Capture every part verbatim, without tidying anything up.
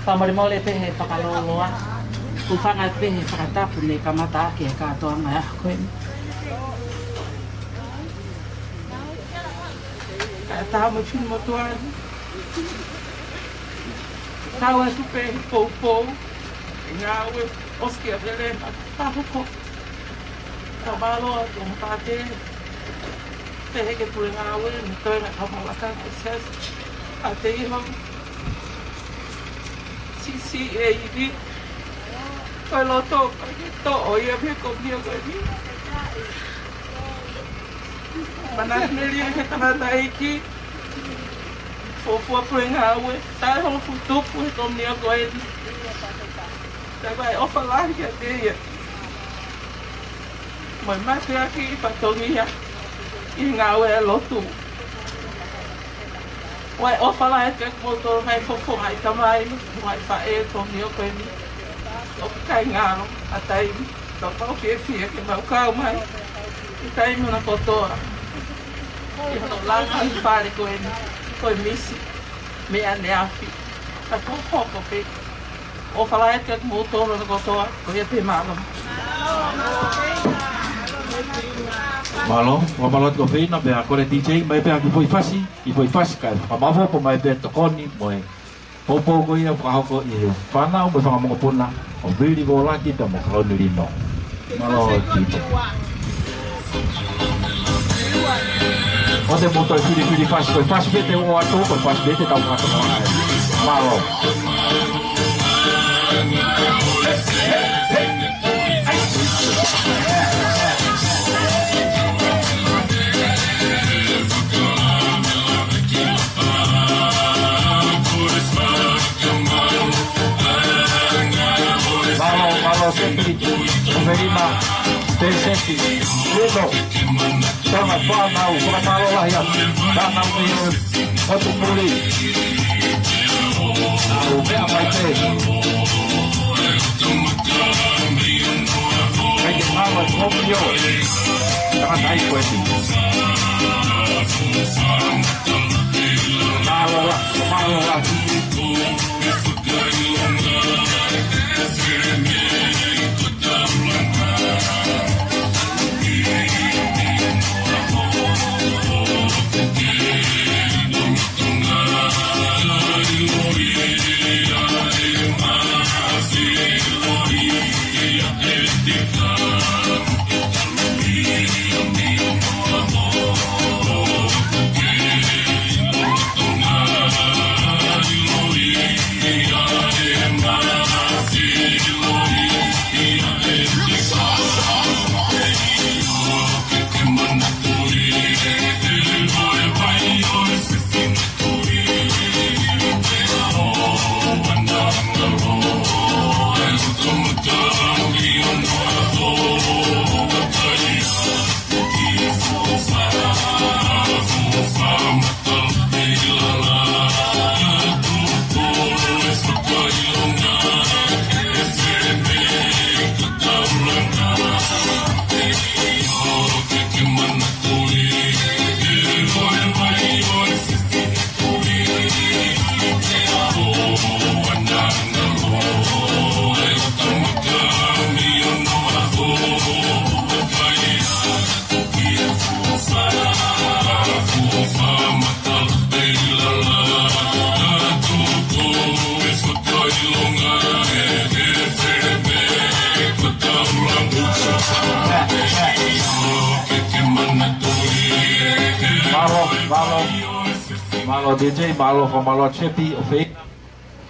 Fakamolemole pē he fakalōloa. Hūfanga pē he fakatapu ne kamata ʻaki e kātoanga ʻa e ʻaho ko eni. Kae taha mo e finemotuʻa ni. Kau atu pē he poupou. Ngāue ʻosi kia Vele ma Pahoko. Ka mālō atu mo Pate. Pehē ki he pule ngāue, mo e toenga kau maʻu lakanga ko Sesi. Pate iho. Sisi e ivi. Ko e loto, ko e toʻo ia mei he komiunitī ko eni. Manatu melie he tangata ʻeiki. Fuofua pule ngāue. Taʻe hongofulu tupu he komiunitī ko eni. Taʻe vai ʻofa lahi kiate ia. Mo e mateaki ʻi fatongia ʻi he ngāue ʻa e lotu. Vai ʻofa lahi kiate kimoutolu ngaahi fofo, ngaahi tamai, ngaahi faʻē, komiunitī ko eni. ʻOku ʻikai ngalo ʻa e taimi. Ka ʻoku ou fiefia ke mau kau mai ʻi he taimi hono kotoa ʻi hono langa ʻi he fale ko eni, ko e misi mei ʻaneafi. Ka ko e hoko pē. ʻOfa lahi kiate kimoutolu hono kotoa, ko ia pē, mālō. Mālō, ʻofa mālō atu ko Feina, pea kole D J, mai pē ha kiʻi foʻi fasi, kiʻi foʻi fasi kae fakamāfo, pea mai pē tokoni mo e poupou ko ia fakahoko ʻe he fānau mo e fanga mokopuna ʻo Vili Volaki pea mo Kalauni Lino. Mālō D J. ʻOua te mou toe filifili fasi, ko e fasi pē te u ʻoatu, ko e fasi pē te tau kātoa ai. Mālō. Mālō, mālō, Seki, Umelima, Peseti, Lino, Tonga, fānau, fakamālō lahi atu. Fānau mei he Motu Muli. Nau meʻa mai pē. Kai ke mālō e kōpio. Tangata ai ko eni. Mālō lahi, mālō lahi. Mālō D J, mālō fakamālō atu Sepi ʻo fai.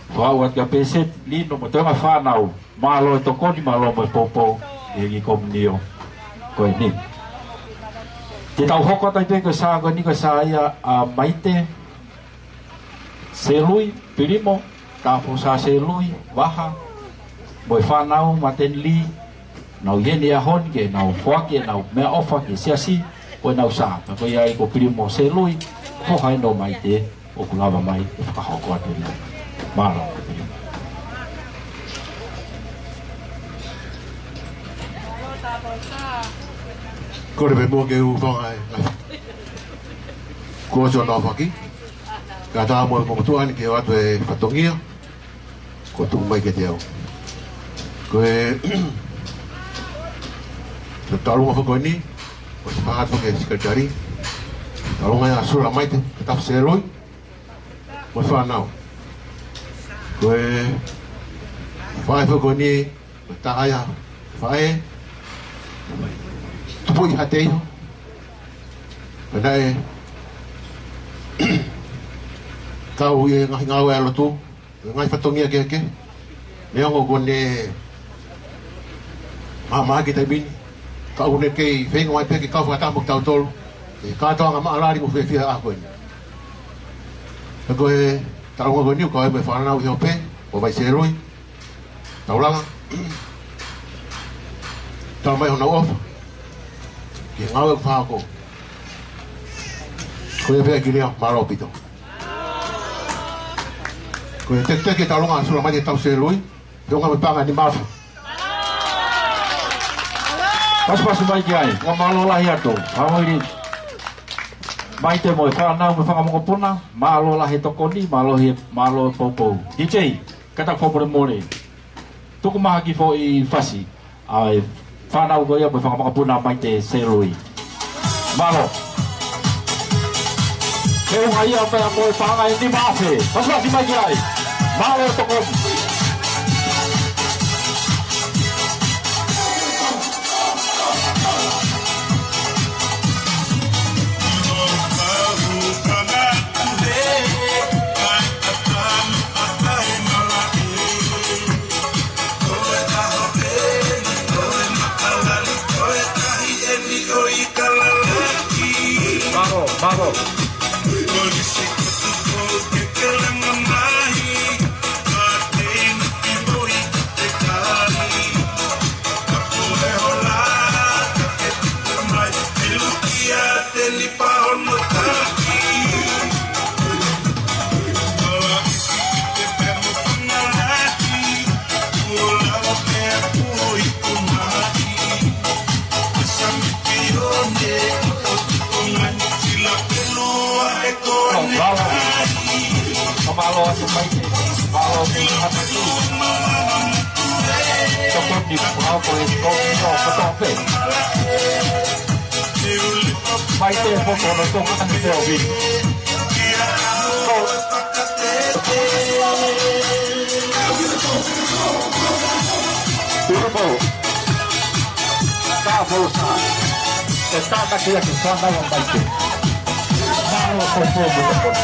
Fakaʻau atu kia Pēseti, Lino mo e toenga fānau. Mālō e tokoni, mālō mo e poupou ʻi he kiʻi komiunio ko eni. Te tau hoko atu ai pē ko e sā ko eni, ko e sā ia ʻa Maite Selui, Pilimo, Tāfosā Selui, Vaha, mo e fānau, Matenili, nau ʻi heni he ʻaho ni ke nau foaki ʻenau meʻaʻofa ki he siasi, ko ʻenau sā, pea ko ia ai ko Pilimo Selui, foha ʻeni ʻo Maite, ʻoku lava mai ʻo fakahoko atu ʻeni. Mālō. Kole pē muʻa ke u fanga e. Kuo ʻosi hono aofaki. Kae ʻatā mo e motuʻa ni ke ʻoatu e fatongia. Kuo tuku mai kiate au. Ko e, ko e taʻalonga foki ko eni, ʻosi fakahā atu foki ʻe he sekelitali. Taʻalonga ia ʻa Sula Maite, Tāfosā Selui, mo e fānau. Ko e faʻē foki ko eni, ko e taha ia, faʻē, tupu ʻi Haʻateiho. Pea naʻe kau ʻi he ngaahi ngāue ʻa e lotu, ngaahi fatongia kehekehe. Neongo kuo ne mahamahaki he taimi ni, ka ʻoku ne kei feinga mai pē ke kau fakataha mo kitautolu he kātoanga maʻalali mo fiefia ʻaho ko eni. Pea ko e taʻalonga ko eni ʻoku kau ai mo e fānau ʻi he ope, ʻo Vai Selui, taulanga. Tala mai honau ʻofa ki he ngāue ʻoku fakahoko. Ko ia pē ʻEkilia, mālō ʻaupito. Ko e tekiteki e taʻalonga ʻa Sula Maite Tāfosā Selui, feʻunga mo e paʻanga ʻe nima afe. Pasipasi mai ki ai, fakamālō lahi atu. Hauili Maite mo e fānau mo e fanga mokopuna, mālō lahi e tokoni, mālō he, mālō e poupou. D J, kātaki fakamolemole. Tuku mai ha kiʻi foʻi fasi ʻa e fānau ko ia mo e fanga mokopuna Maite Selui. Mālō. Feʻunga ia pea mo e paʻanga ʻe nima afe. Pasipasi mai ki ai. Mālō e tokoni. Mālō, mālō. Mālō. Mālō atu Maite. Mālō ki Haʻateiho. Tokoni pau ko e tokoni kotoa pē. Maite foki hono tokoni pē ʻo Vili. Ko Urupo. Tāfosā. ʻE tānaki ʻaki e fānau ʻa Maite. Mālō e poupou mo e tokoni.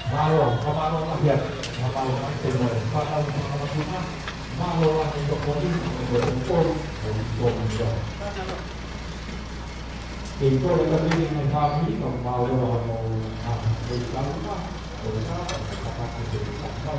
Mālō, mālō lahi atu, mālō lahi atu, mālō lahi atu, mālō lahi atu, mālō lahi atu. Kei kole ka tini mai hāmini, ka mālō hono, ʻa, kei kaluma, kole ka, ka pāpā ke te kakau.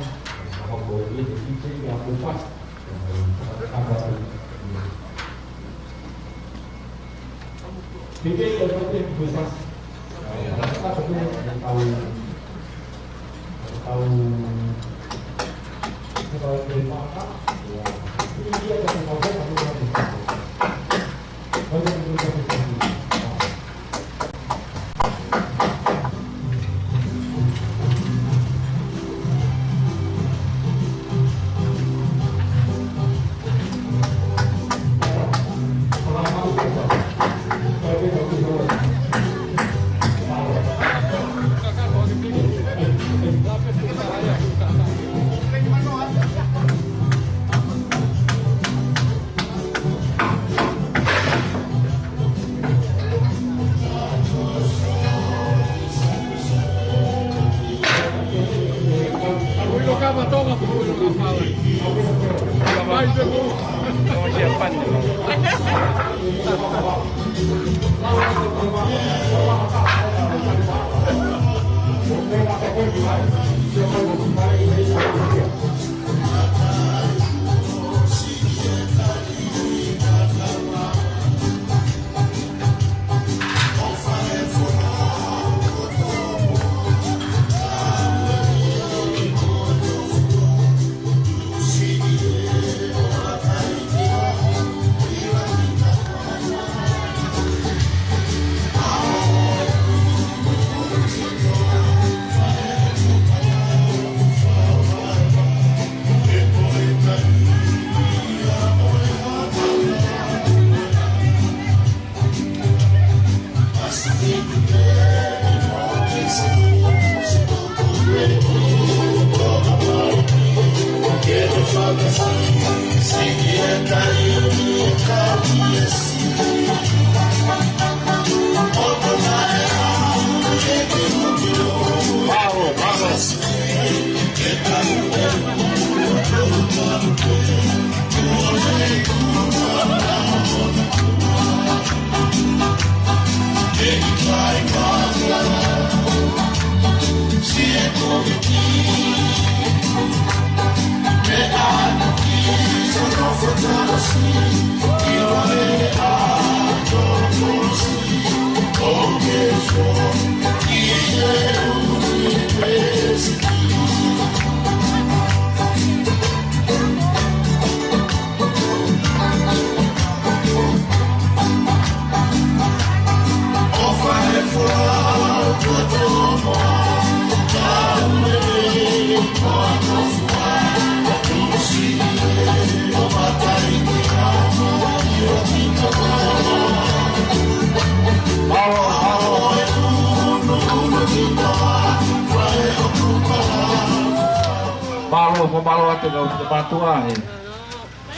Mālō, mālō atu kau te mātuʻa he.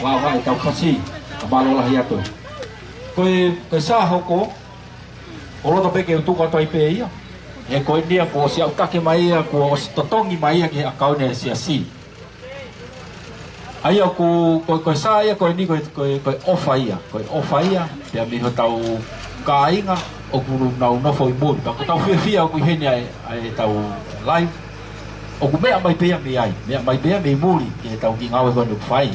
Vā, vā, e kau fasi. Mālō lahi atu. Ko e, ko e sā hoko, ʻoku loto pē ke u tuku atu ai pē ia. He ko eni ia kuo ʻosi ʻautake mai ia, kuo ʻosi totongi mai ia ki he ʻakauni ʻa e siasi. ʻA ia ʻoku, ko, ko e sā ia, ko eni, ko, ko, ko e ʻofa ia, ko e ʻofa ia, pea mei hotau kāinga, ʻoku nau nofo ʻi muli. Pea ʻoku tau fiefia ʻoku ʻi heni ʻa e, ʻa e tau live. ʻOku meʻa mai pē ia mei ai, meʻa mai pē ia mei muli, ki he tau kiʻi ngāue ko eni ʻoku fai.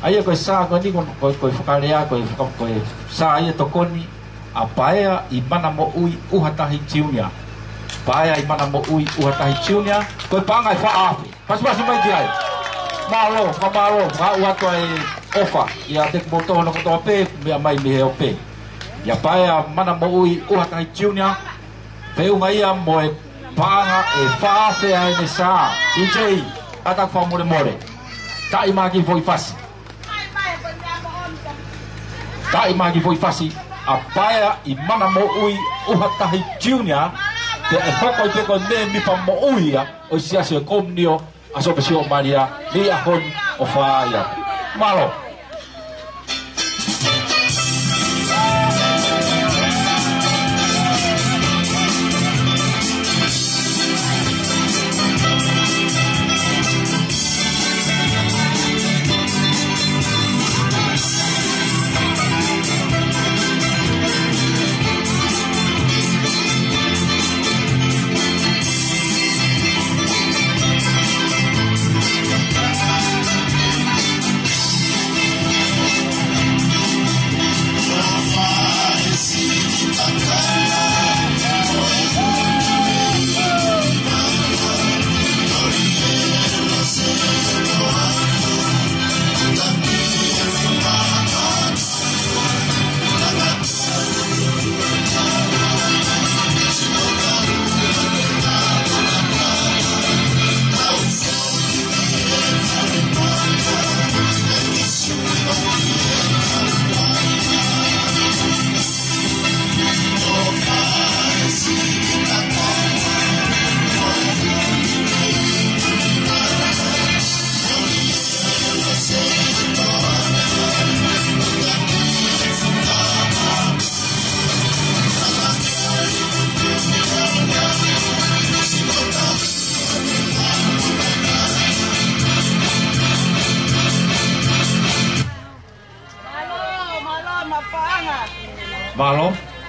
ʻA ia ko e sā ko eni, ko, ko, ko e fakalea, ko e faka-, ko e sā ia tokoni, ʻa Paea ʻi Mana Moʻui ʻUhatahi Junior. Paea ʻi Mana Moʻui ʻUhatahi Junior, ko e paʻanga ʻe fā afe. Pasipasi mai ki ai. Mālō, fakamālō, fakamālō atu ʻa e ʻofa, ʻiate kimoutolu hono kotoa pē, meʻa mai mei he ope. ʻIa Paea Mana Moʻui ʻUhatahi Junior, feʻunga ia mo e paʻanga ʻe fā afe ʻa ʻene sā. D J, ʻatā fakamolemole. Taʻi mai ha kiʻi foʻi fasi. Taʻi mai ha kiʻi foʻi fasi. ʻA Paea ʻi Mana Moʻui ʻUhatahi Junior, pea ʻe hoko ai pē ko e mēmipa moʻui ia ʻo e Siasi ʻo e Komiunio ʻa Sōpesi ʻo Malia, mei he ʻaho ni ʻo fai ai. Mālō. Mālō,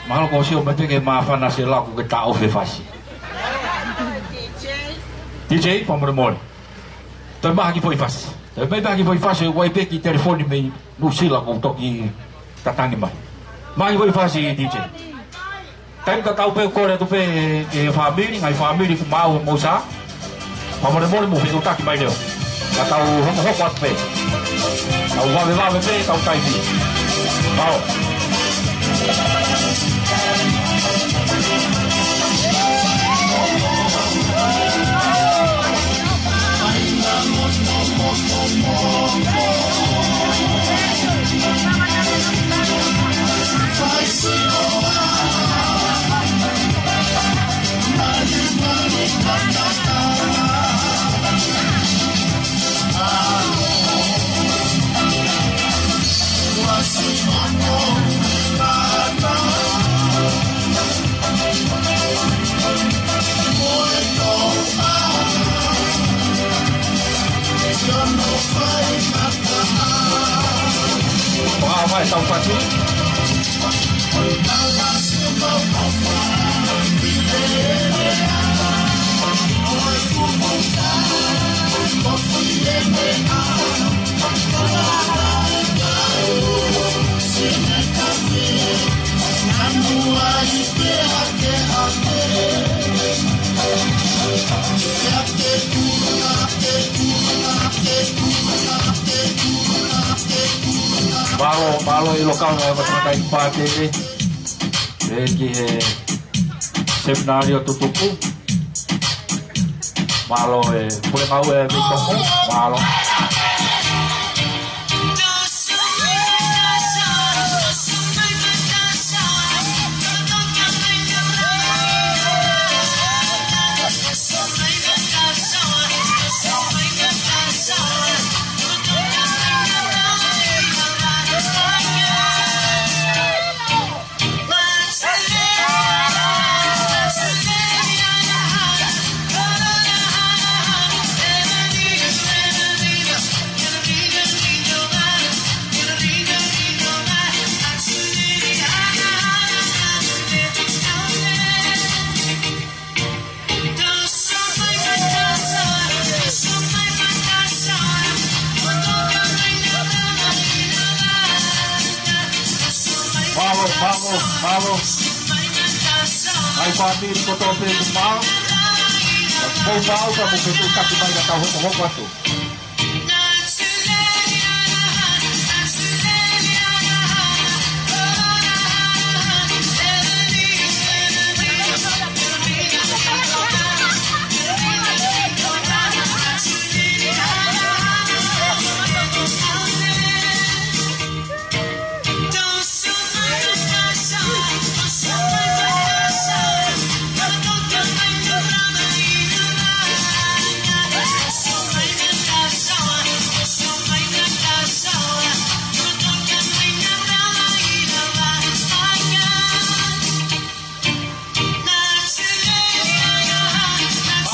mālō ko sio mai pē ke māfana se laku ke taʻofi e fasi. D J, fakamolemole. Toe mai ha kiʻi foʻi fasi. Toe mai pē ha kiʻi foʻi fasi, ʻoku ʻi ai pē kiʻi telefoni mei Nuʻusila ʻoku toki tatangi mai. Mai ha kiʻi foʻi fasi, D J. Taimi tatau pē kole atu pē ki he fāmili, ngaahi fāmili ʻoku maʻu homou sā. Fakamolemole mou fetuʻutaki mai leva. Ka tau hokohoko atu pē. Tau vavevave pē, tau taimi. Mālō. Ua mai tau pati. Mālō, mālō ʻi loka na e matamatai pātele. E ki he seminalio tutuku. Mālō e pule mau e mei toko. Mālō. Mālō, mālō, mālō. Ngaahi fāmili kotoa pē ʻoku maʻu. Ka mou maʻu ka mou fetuʻutaki mai ka tau hokohoko atu.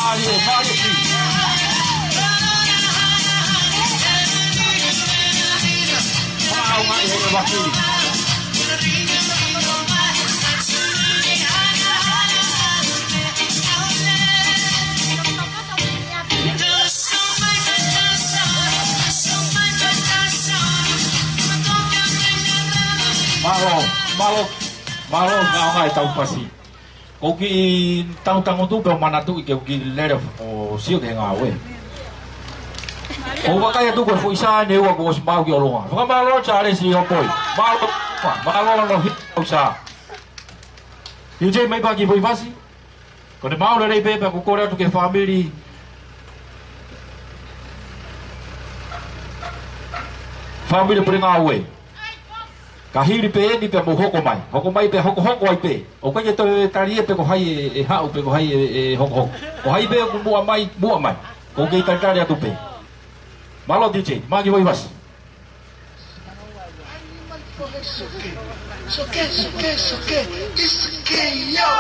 Mālie, mālie ki. Pau mai he vaki. Mālō, mālō, mālō, ngā ngā e tau pasi. Ko e kiʻi tangutangutu pē ʻo manatuʻi ke u kiʻi lele ʻo sio ki he ngāue. ʻOku ou vakai atu ko e foʻi sā ʻeni ʻoku ʻosi maʻu ki ʻolunga. Fakamālō Charles ʻi hoʻo poi. Mālō, mālō hono hiki ʻo e sā. D J mai pē ha kiʻi foʻi fasi. Ko ʻene maʻu lelei pē pea ʻoku kole atu ki he fāmili. Fāmili pule ngāue. Ka hili pē ʻeni pea mou hoko mai. Hoko mai pē, hokohoko ai pē. ʻOku ʻikai ke toe tali ia pe ko hai ʻe, ʻe haʻu pe ko hai ʻe, ʻe hokohoko. Ko hai pē ʻoku muʻa mai, muʻa mai. ʻOku ou kei talitali atu pē. Mālō D J, mai ha kiʻi foʻi fasi. Soke, soke, soke, it's okay, yo.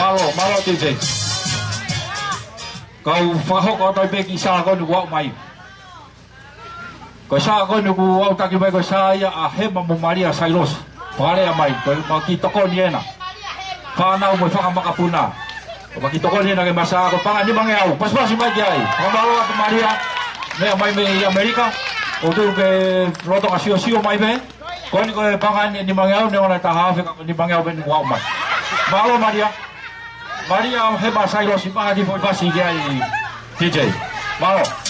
Mālō, mālō, T J. Kau fakahoko atu pē ki he sā ko eni kuo aʻu mai. Ko e sā ko eni kuo aʻutaki mai ko e sā ia ʻa Hema mo Malia Sailosi. Fakalea mai, ko e mau kiʻi tokoni ena. Fānau mo e fanga makapuna. Ko e mau kiʻi tokoni ena ki he masā ko e paʻanga ʻe nimangeau. Pasipasi mai ki ai. Fakamālō atu Malia. Meʻa mai mei ʻAmelika. ʻOku ou tui ke lolotonga siosio mai pē. Ko eni ko e paʻanga ʻe nimangeau, neongo naʻe taha afe ka ko e nimangeau pē eni kuo aʻu mai. Mālō Malia. Malia Hema Sailosi, maha ki foʻi pasi ki ai T J. Mālō.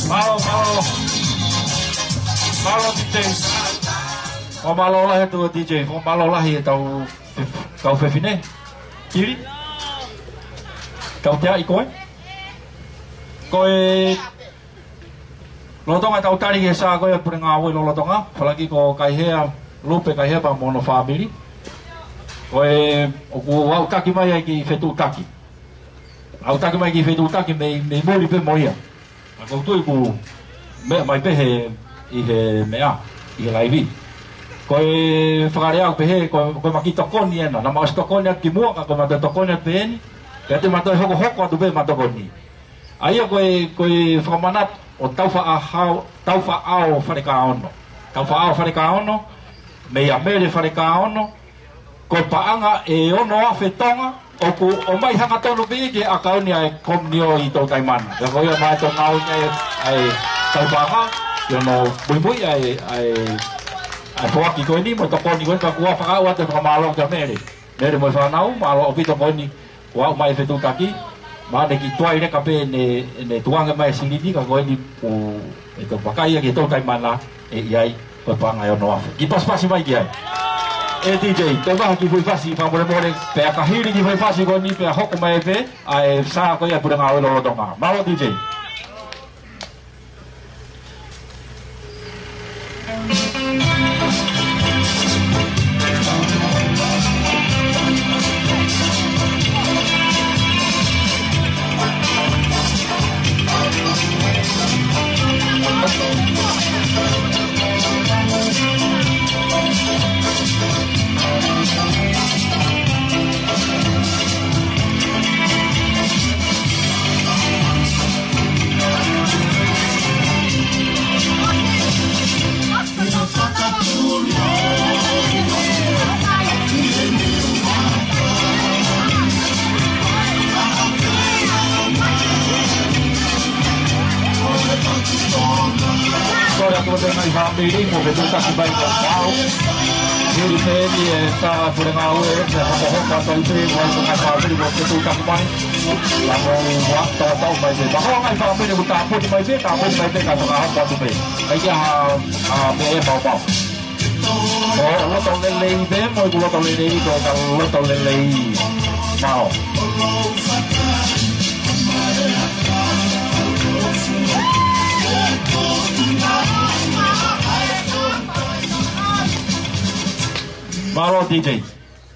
Mālō, mālō. Mālō, T J. Fakamālō lahi atu T J. Fakamālō lahi e tau, tau fefine. Kili. Tau te ai koe. Ko e lolotonga tau tali ki he sā ko ia pule ngāue lolotonga, falaki ko Kaihea, Lupe Kaihea pea mo hono fāmili. Ko e ʻoku aʻutaki mai ai ki Fetuʻutaki. ʻAu taki mai ki he fetuʻutaki mei, mei muli pē mo ia. Ka ʻoku ou tui ʻoku meʻa mai pē he, ʻi he meʻa, ʻi he laivi. Ko e fakalea ʻoku pehē, ko, ko e maki tokoni ena, naʻa mau ʻosi tokoni atu kimuʻa, ka ko e maki tokoni atu pē eni, pea te mau toe hokohoko atu pē ʻema tokoni. ʻA ia ko e, ko e fakamanatu ʻo Taufaʻahau, Taufaʻao Falekaono. Taufaʻao Falekaono, meia Mele Falekaono, ko e paʻanga ʻe ono afe Tonga, ʻoku ʻomai hangatonu pē ki he ʻakauni ʻa e Komiunio ʻi Toutaimana. Pea ko ia mai tō ngāue ki ai ʻa e taupaʻanga, ʻi hono muimui ʻa e, ʻa e, ʻa e foaki ko eni, mo e tokoni ko eni, ka ʻoku ou fakaʻau atu e fakamālō kia Mele. Mele mo e fānau, mālō ʻaupito ko eni, kuo aʻu mai e fetuʻutaki, mahalo ne kiʻi tuai leka pē ʻene, ʻene tukuange mai e silini, ka ko eni ʻoku, ʻe tau vakai ia ki he Toutaimana, ʻe ʻi ai, ko e paʻanga ʻe ono afe. Kiʻi pasipasi mai ki ai. ʻE D J, toe vaha kiʻi foʻi fasi, fakamolemole, pea ka hili kiʻi foʻi fasi ko eni, pea hoko mai pē, ʻa e sā ko ia ʻa e Puleʻanga ʻo e Lolotonga. Mālō D J. Ko ia ko e ngaahi fāmili, mo e fetuʻutaki mai ko au. Hili pē eni e tā Puleʻanga ʻo e, ʻe hokohoko atu ai pē, mo e ngaahi fāmili, mo e fetuʻutaki mai. Ka mo ua, tau, tau mai pē. Ka ko e ngaahi fāmili, kuo tāpuni mai pē, tāpuni mai pē, ka fakahoko atu pē. ʻIkai ha, ha, meʻa ʻe maumau. ʻO loto lelei pē, mo ʻeku loto lelei, ko ka loto lelei. Mālō. Mālō D J.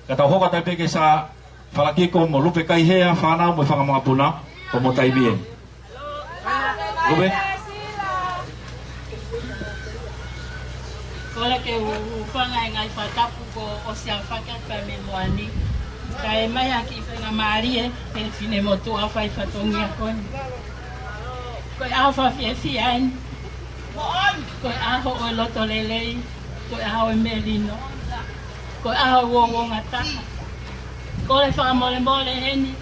Ka tau hoko atu ai pē ki he sā Falakiko mo Lupe Kaihea, fānau mo e fanga makapuna, ko hoʻomou taimi ē. Lupe? Kole ke u, u hūfanga he ngaahi fakatapu kuo ʻosi ʻafake pē mei muʻa ni. Kae ʻomai ha kiʻi faingamālie, he finemotuʻa fai fatongia ko eni. Ko e ʻaho fakafiefia eni. Ko e ʻaho ʻo e loto lelei, ko e ʻaho ʻo e melino, ko e ʻaho ʻo e uouongataha. Kole fakamolemole heni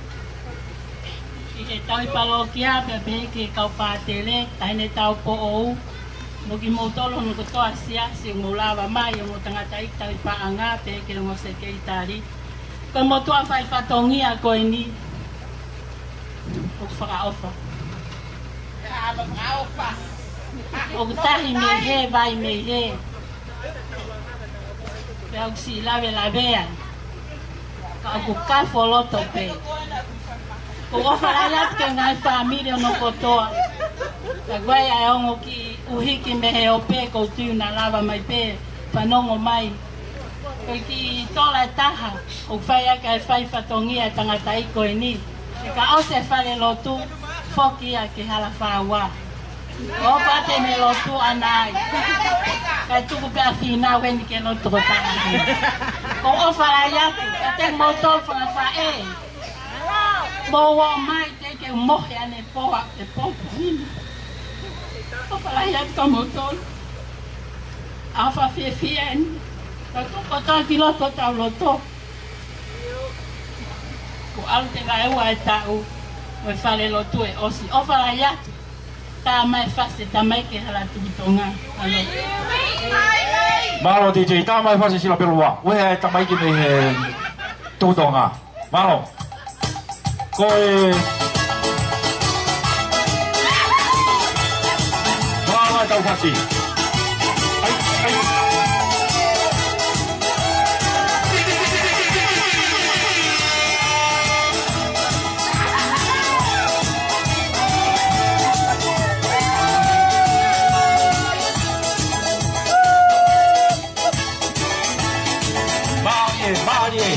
ki he tauhi palōkia pea pehē ki he kau pātele, taʻahine taupoʻou, mo kimoutolu hono kotoa siasi ʻoku mou lava mai, ʻo mou tangataʻeiki tauhi paʻanga, pehē ki he ongo sekelitali. Ko e motuʻa fai fatongia ko eni, ʻoku fakaʻofa. ʻOku tahi mei hē, vai mei hē. Pea ʻoku siʻi lavelavea. Ka ʻoku kafo loto pē. ʻOku ou ʻofa lahi atu ki he ngaahi fāmili hono kotoa. Ka ko e ʻa e ongo kiʻi ʻuhiki mei he ope, ʻoku ou tui naʻa lava mai pē fanongo mai. Ko e kiʻi tola ʻe taha ʻoku fai ʻaki ʻa e fai fatongia ʻa e tangataʻeiki ko eni. He ka ʻosi e fale lotu, foki ia ki Hala Fāua. ʻO pate ne lotu ʻana ai. Kae tuku pē ʻa Fīnau heni ke lotu ko taha. ʻOku ou ʻofa lahi atu, ka te mou tau fanga faʻē. Mou ō mai teʻeki ke mohe ʻanepō, ʻanepō pē eni. ʻOfa lahi atu kia moutolu. ʻAho fakafiefia eni. Tau tuku kotoa ki loto ʻetau loto. Kuo ʻalu e teunga ʻe ua e taʻu, mo e fale lotu ʻe ʻosi. ʻOfa lahi atu. Tā mai e fasi, tā mai ki he Hala Tuʻi Tonga. Mālō. Mālō D J, tā mai e fasi Sila Pelua. Ueʻi e tamaiki mei he Tuʻi Tonga. Mālō. Ko e Mālō e tau fasi. ʻAi, ʻai. Mālie, mālie.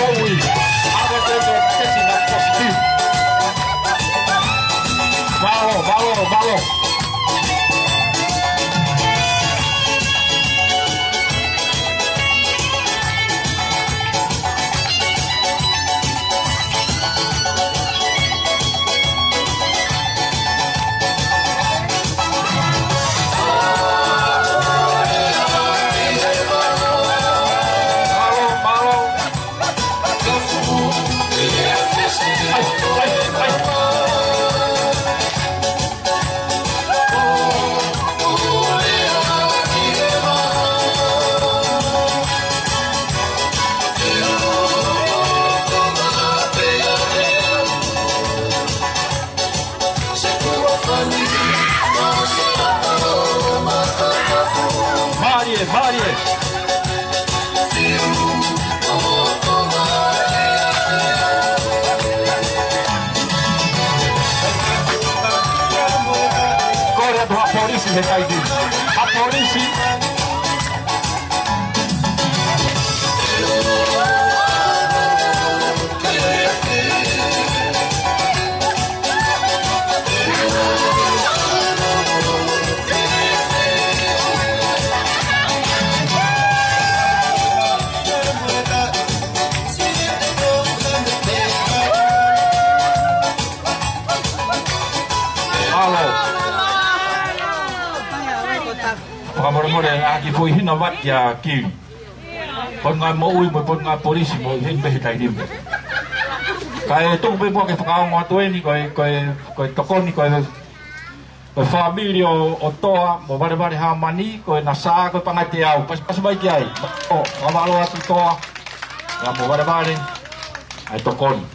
Ui, have a good, uh, testing of positive. Mālō, mālō, mālō. Mālō, mālō. Mālie, mālie. Kole atu ha polisi he taimi ni. Ha polisi. Mālō. Fakamolemole, ʻaki foʻi hina vaki ʻa Kili. Potungāue moʻui mo e potungāue polisi mo e heni pē he taimi ni. Kae tuku pē muʻa ke fakaongo atu eni ko e, ko e, ko e tokoni ko e, ko e fāmili ʻo, ʻo Toa mo Valevale Hāmani, ko e Nasa, ko e Pangateau. Pasipasi mai ki ai. ʻO, fakamālō atu Toa. Pea mo Valevale. ʻA e tokoni.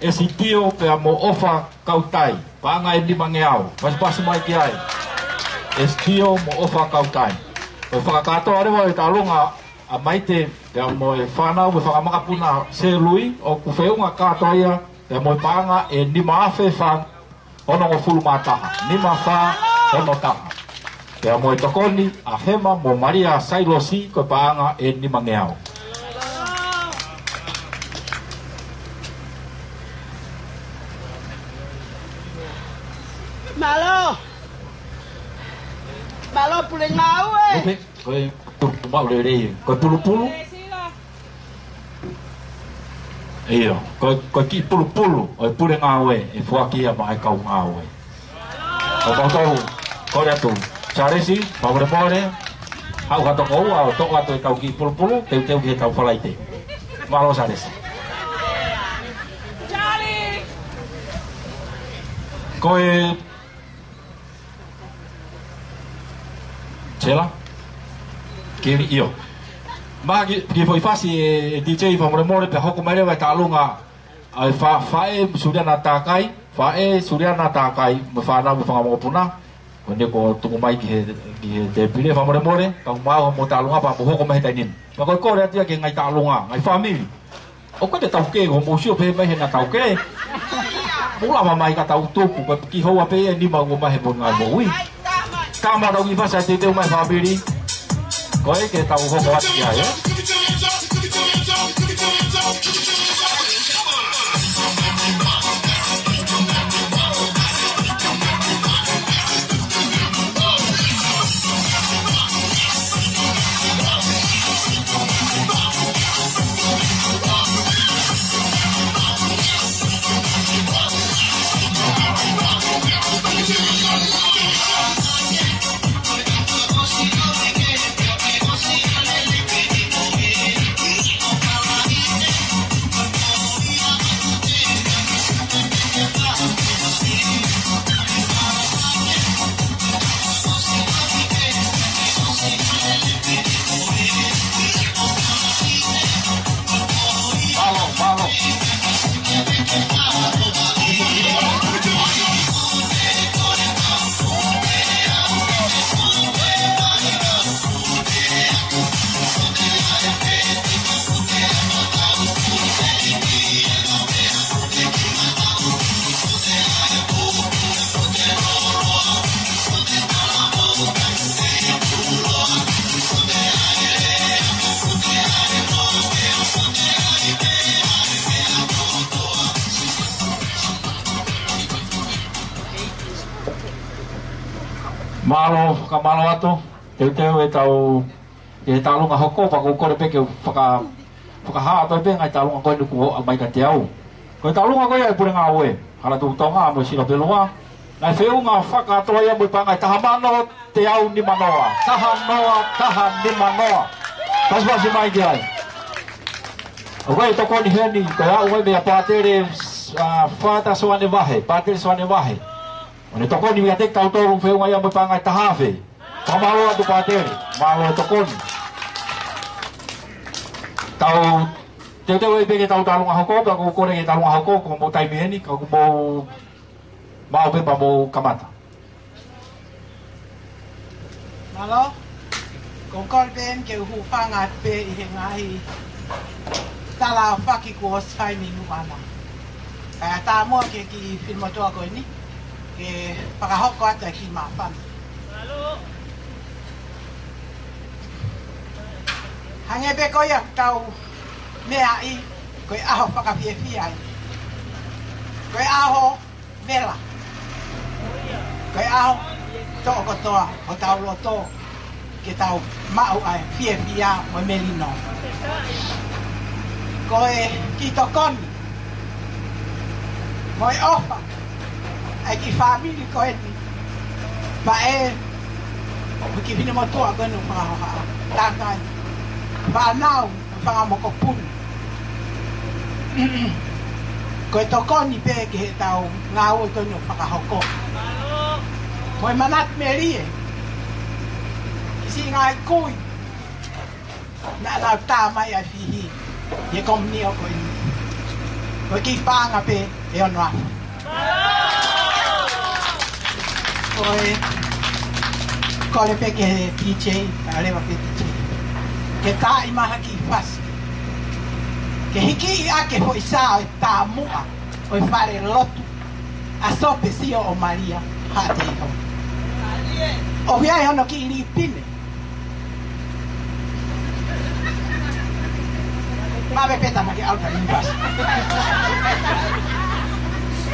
ʻEsitio pea mo ʻOfa Kautai, paʻanga ʻe nimangeau, pasipasi mai ki ai. ʻEsitio mo ʻOfa Kautai. Ko e fakakātoa leva e taʻalonga ʻa Maite, pea mo e fānau mo e fanga makapuna Selui, ʻoku feʻunga kātoa ia, pea mo e paʻanga ʻe nima afe fā onongofulu mā taha, nima fā ono taha. Pea mo e tokoni ʻa Hema mo Malia Sailosi ko e paʻanga ʻe nimangeau. Mālō. Mālō pule ngāue. Ope, ko e pulu, mau lelei, ko e pulupulu. ʻIo, ko, ko e kiʻi pulupulu ʻo e pule ngāue ʻe foaki ia maʻa e kau ngāue. Ko koutou, kole atu. Sālesi, fakamolemole, haʻu ha toko ua ʻo toʻo atu e kau kiʻi pulupulu, teuteu ki he tau Falaite. Mālō Sālesi. Ko e Sela? Kili, ʻio. Mā ki, ki foʻi fasi ʻe, ʻe D J fakamolemole pea hoko mai leva e taʻalonga ʻa e fa, faʻē Suliana Takai, faʻē Suliana Takai, mo e fānau mo e fanga makapuna. Ko eni kuo tuku mai ki he, ki he tēpile fakamolemole, kau maʻu hoʻomou taʻalonga pea mou hoko mai he taimi ni. Pea ko e kole atu ia ki he ngaahi taʻalonga, ngaahi fāmili. ʻOku ʻikai ke tau kē, ko hoʻomou sio pē mai he naʻa tau kē. Mou lava mai ka tau tuku, ko e kiʻi houa pē ʻe nima ʻoku ʻomai he potungāue moʻui. Ka mau tau kiʻi fasi ʻa e teuteu mai fāmili. Ko e ke tau hoko atu ia, ē? Mālō, fakamālō atu. Teuteu e tau, e tālunga hoko, pea ʻoku ou kole pē ke faka-, fakahā atu pē ngaahi tālunga ko eni kuo ʻomai kiate au. Ko e tālunga ko ia ʻa e Pule Ngāue Hala Tuʻi Tonga mo Sila Pelua. Naʻe feʻunga fakakātoa ia mo e paʻanga ʻe taha mano teau nima noa. Taha noa, taha nima noa. Pasipasi mai ki ai. ʻOku ʻi ai e tokoni heni, ko ia ʻoku ʻi ai meia Pātele, ʻa, Fata Soane Vahe, Pātele Soane Vahe. ʻO ne tokoni meiate kitautolu, feʻunga ia mo e paʻanga ʻe taha afe. Fakamālō atu Pātele, mālō e tokoni. Tau teuteu ai pē ki he tau tālunga hoko, pea ʻoku ou kole ki he tālunga hoko, ko hoʻomou taimi eni, ka ʻoku mou maʻu pē pea mou kamata. Mālō, ʻoku ou kole pē eni ke u hūfanga atu pē ʻi he ngaahi tala ʻo faki kuo ʻosi fai mei muʻa na. Kae ʻatā muʻa ki he kiʻi finemotuʻa ko eni, ke fakahoko atu e kiʻi māfana. Hangē pē ko ia ʻoku tau meaʻi, ko e ʻaho fakafiefia eni. Ko e ʻaho vela. Ko e ʻaho toʻo kotoa hotau loto ke tau maʻu ʻa e fiefia mo e melino. Ko e kiʻi tokoni mo e ʻofa ʻa e kiʻi fāmili ko eni, faʻē ʻo e kiʻi finemotuʻa ko eni ʻoku fakahohaʻa. Takai, fānau, fanga mokopuna. Ko e tokoni pē ki he tau ngāue ko eni ʻoku fakahoko. Mo e manatu melie ki he siʻi ngaahi kui naʻa nau tā mai ʻa e fihi ʻi he komiunitī ko eni. Ko e kiʻi paʻanga pē ʻe ono afe. Ko e kole pē ki he DJ, kae leva pē DJ ke taaʻi mai ha kiʻi fasi ke hiki ʻaki e foʻi sā ʻo e taumuʻa ʻo e fale lotu ʻa Sope Sio ʻo Malia Haʻateiho. ʻOku ʻi ai hono kiʻi lipine. Mave pē tama ke ʻalu ka ni fasi.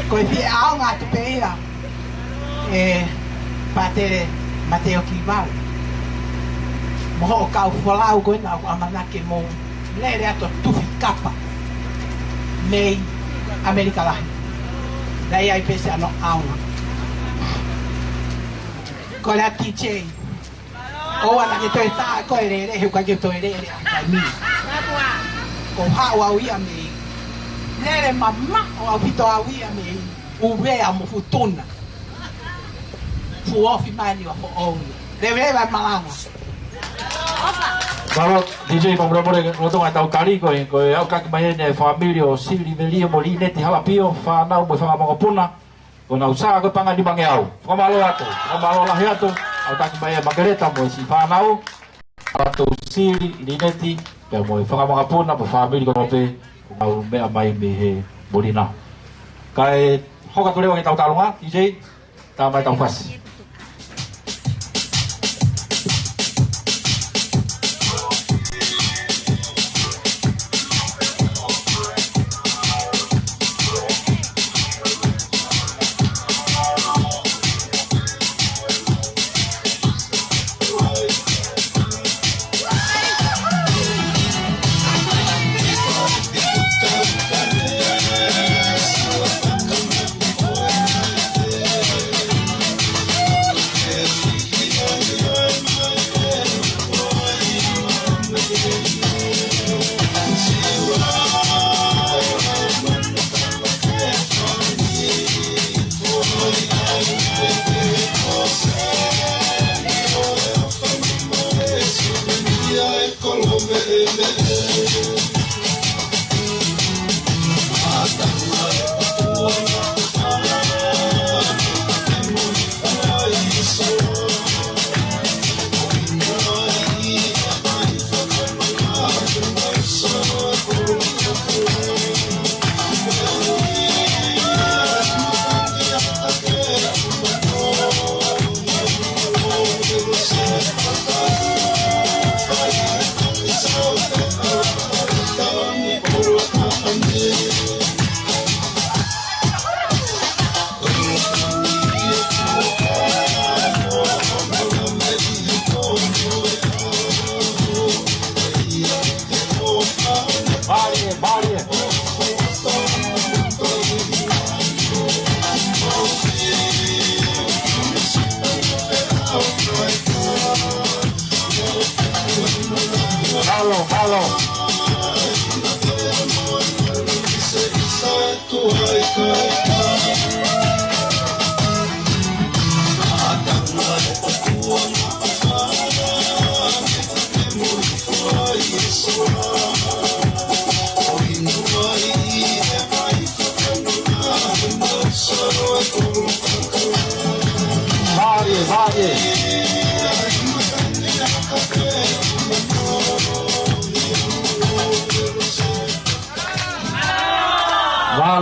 Ko e fie ʻaonga atu pē ia ʻe Pātele Mateo Kivau mo hoʻo kau folau ko ena ʻoku ʻamanaki ke mou lele atu ʻo tufi kapa mei ʻAmelika Lahi. Naʻe ʻi ai pē siʻano ʻaonga. Kole atu DJ. ʻOua naʻa ke toe tā koe lele, he ʻoku ʻikai ke toe lele ʻa e taimi ni. Ko haʻu au ia mei, lele mamaʻo ʻaupito au ia mei Uvea mo Futuna. Fuʻu ofi mai ni ʻo foʻou ia. Leveleva e malanga. Mālō, DJ, ko e molemole, lolotonga e tau tali, ko e, ko e aukaki mai eni e fāmili ʻo Sili Velie mo Lineti Halapio, fānau mo e fanga mokopuna. Ko ʻenau sā ko e paʻanga ʻe nimangeau. Fakamālō atu, fakamālō lahi atu, aukaki mai e Makeleta mo e siʻi fānau. Atu Sili, Lineti, pea mo e fanga mokopuna, mo e fāmili kotoa pē, ʻoku nau meʻa mai mei he muli na. Kae hoko atu leva ki he tau tālunga, DJ, tā mai e tau fasi.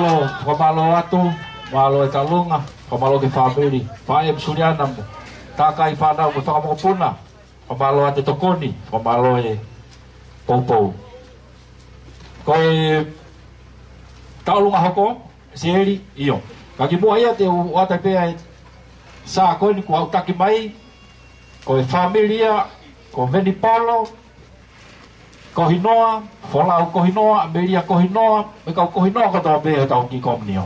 Fakamālō atu, mālō e Talunga, fakamālō ki he fāmili, Faʻē mo Suliana mo, takai fānau mo e fanga mokopuna, fakamālō atu e tokoni, fakamālō e poupou. Ko e taʻu ʻolunga hoko, Seli, ʻio. Ka kimuʻa ia te u ʻoatu pē ʻa e sā ko eni kuo aʻutaki mai, ko e fāmili ia, ko Venipolo Kohinoa, Folau Kohinoa, ʻAmelia Kohinoa, mo e kau Kohinoa kotoa pē ʻo e tau ki kominio.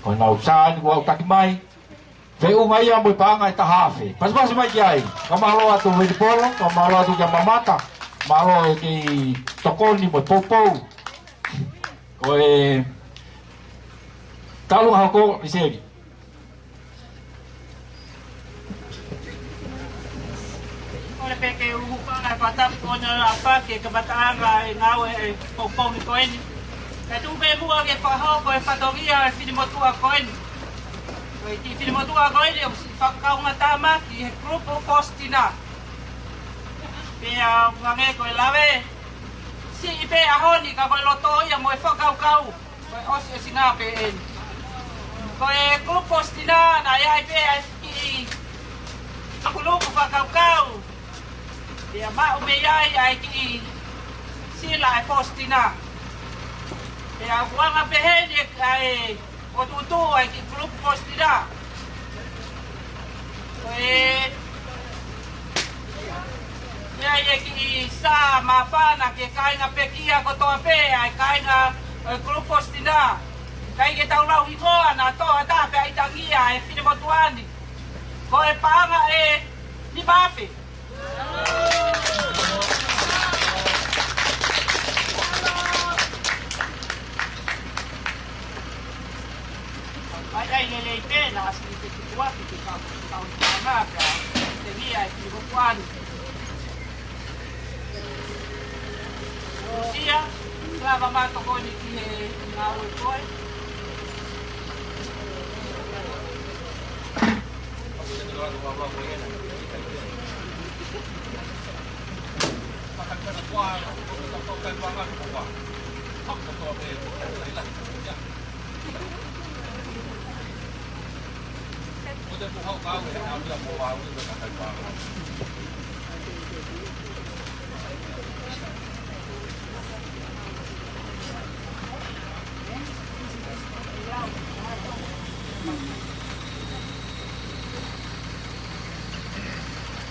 Ko ʻenau sā eni kuo aʻutaki mai, feʻunga ia mo e paʻanga ʻe taha afe. Pasipasi mai ki ai. Fakamālō atu Venipolo, fakamālō atu kia Mamata, mālō e kei tokoni mo e poupou. Ko e taʻu ʻolunga hoko, Liseli. Kole pē ke u hūfanga he fakatapu ʻo e ʻOtua ki he kamataʻanga e ngāue e pongipongi ko eni. Kae tuku pē muʻa ke fakahoko e fatongia e finemotuʻa ko eni. Ko e kiʻi finemotuʻa ko eni ʻoku siʻi fakakaungātāmaki he Group of Faustina. Pea hangē ko e lave, siʻi pē ʻaho ni ka ko e loto ia mo e fakakaukau. Ko e ʻosiʻosinga pē eni. Ko e Group of Faustina naʻe ʻi ai pē ʻa e kiʻi kulupu fakakaukau. Pea maʻu mei ai ʻa e kiʻi sila ʻa e Faustina. Pea ʻoku anga pehē ni ʻa e ʻotuʻutuʻu ʻa e kiʻi Group of Faustina. Ko e, ʻi ai e kiʻi sā māfana ki he kāinga pekia kotoa pē ʻa e kāinga ʻo e Group of Faustina. ʻIkai ke tau lau hingoa naʻa tō ʻatā pē ʻa e tangia e finemotuʻa ni. Ko e paʻanga ʻe nima afe. Mai ai lelei pē naʻa siʻi fetukuaki ke kau, kau ki he ngākau. Te mia e ki hoku ani. Lusia, lava mātokoni ki he ngāue ko ē.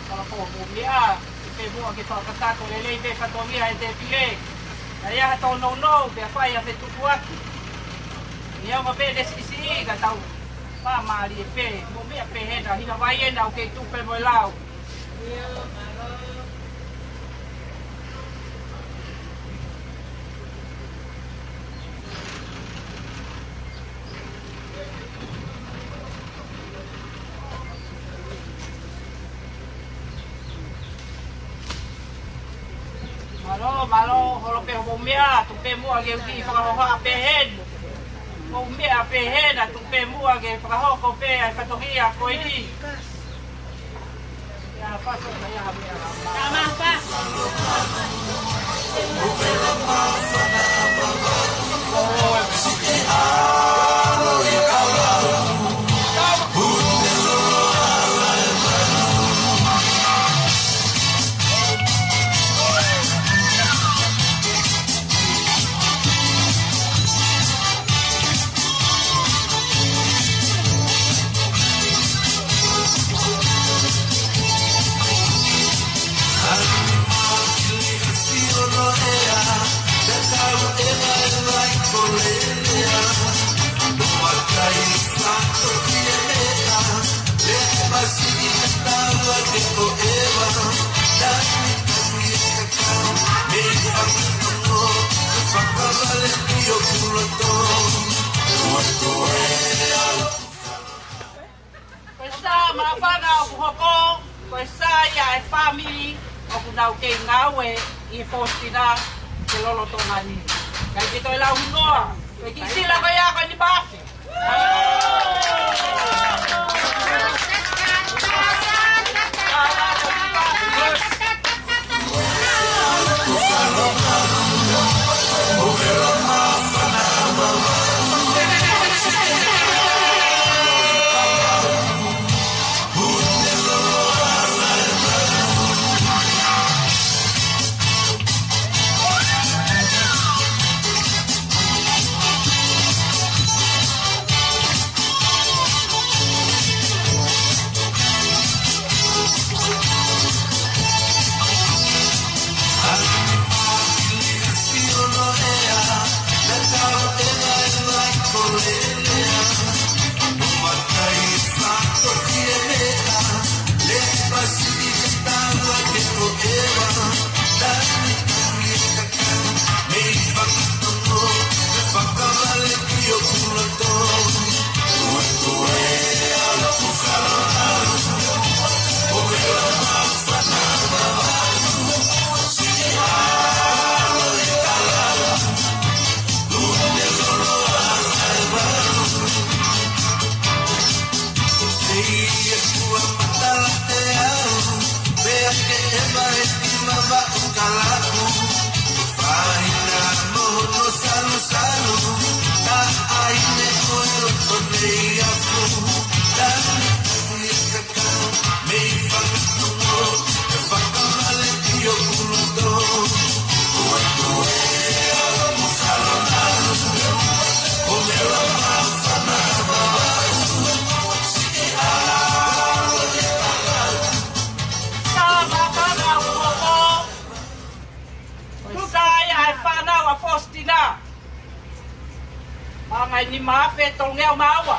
Kala ko mo mea, pe mo ke fakatato lelei pē fatongia e tēpile. Naʻe ʻi ai ha tōnounou, pea fai ʻa e fetukuaki. Ni ongo pē ne siʻisiʻi ka tau. Pā mālie pē, mo mea pē hena, hina vai ena ʻoku kei tupe mo e lau. Mālō, mālō, holo pē hoʻomou meʻa, tuku pē muʻa ke u kiʻi fakahohaʻa pē heni. Hoʻomou meʻa pē hena, tuku pē muʻa ke fakahoko pē ʻa e fatongia ko eni. Ko e sā māfana ʻoku hoko, ko e sā ia e fāmili ʻoku nau kei ngāue ʻi he Faustina he lolotonga ni. ʻIkai ke toe lau hingoa, ko e kiʻi sila ko ia ko e nima afe. Faustina. Paʻanga ʻe nima afe tolungeau mā ua.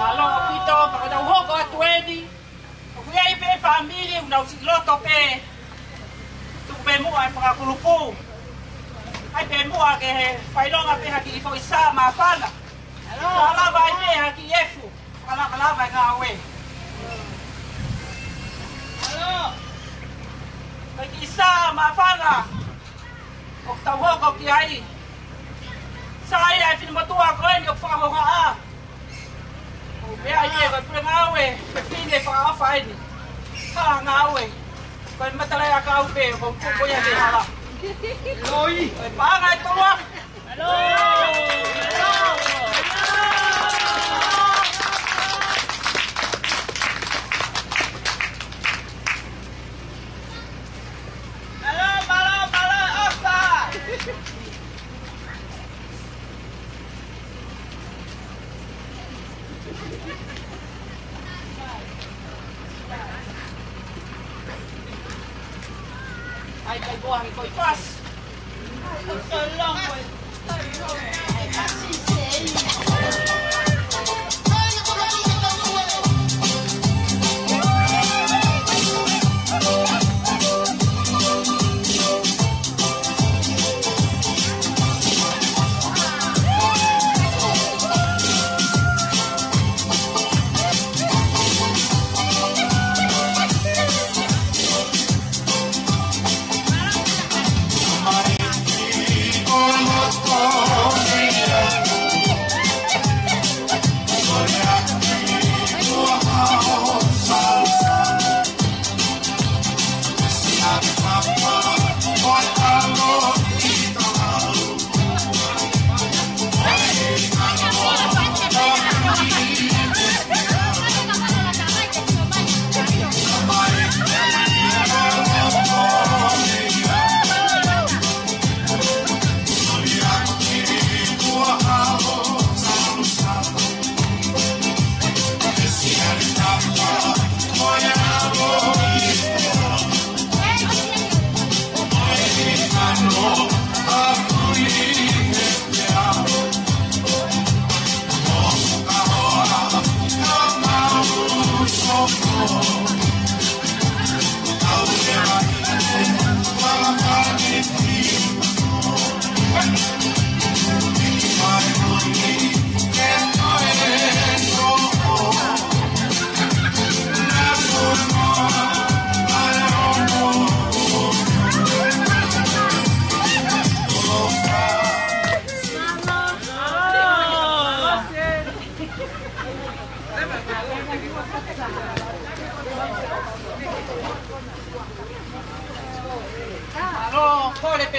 Mālō ʻaupito, pea ka tau hoko atu eni. ʻOku ʻi ai pē fāmili ʻoku nau siʻi loto pē. Tuku pē muʻa e fakakulupu. ʻAi pē muʻa ke fakaʻilonga pē ha kiʻi foʻi sā māfana. Ka lava ai pē ha kiʻi efu. Ka lava lava e ngāue. Ka kiʻi sā māfana. ʻOku tau hoko ki ai. Sā ia ʻa e finemotuʻa ko eni ʻoku fakahohaʻa. ʻOku meʻa ai pē ko e pule ngāue, fefine fakaʻofa eni. Hala ngāue. Ko e matalaʻiʻakau pē, ko e kuko ia te hala. Loi. Ko e paʻanga ʻe tolu afe. Mālō, mālō, mālō, ʻofa. ʻAi, kai boa, kai pas.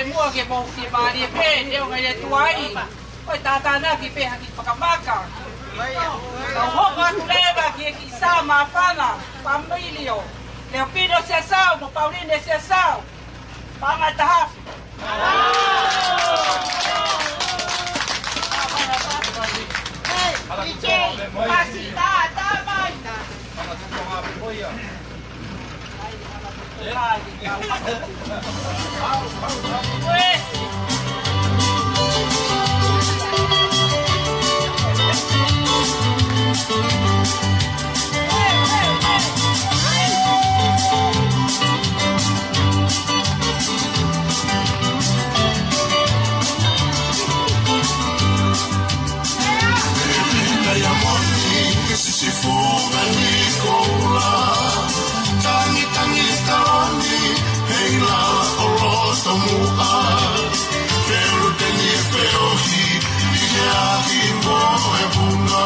Muʻa ke mou fiemālie pē, neongo ʻa e tuai. Ko e tātānaki pē ha kiʻi fakamaka. Tau hoko atu leva ki he kiʻi sā māfana, fāmili ʻo Leopino Siasau mo Pauline Siasau. Paʻanga ʻe taha afe. Pasi tā, tā mai. Sisifunga ni koula, tangitangi taloni, hei lala ʻo loto muʻa. Feluteni feohi ʻi he ahi mo e vuna.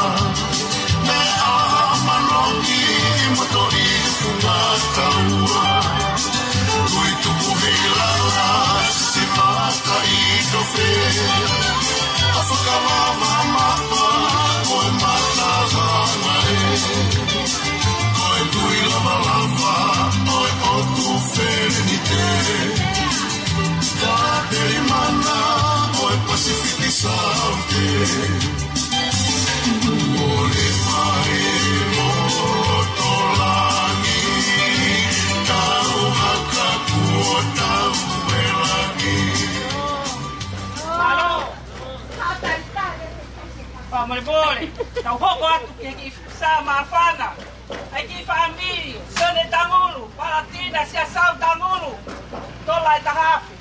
Meʻa haʻa manongi ʻi moto ʻi he funga taua. Tui tupu hei lala, sisi mata ʻi tofe. ʻA fakavava mapa, ko e mata hanga ē. Ko e tui lavalava ʻo e ʻotu Felenite. Tala peli mana ʻo e Pasifiki Saute. Mole mai mo loto langi, tau haka kuo tau e langi. Mālō. Fakamolemole, tau hoko atu ki he kiʻi sā māfana. ʻA e kiʻi fāmili, Sione Tangulu, Palatina Siasau Tangulu, tola ʻe taha afe.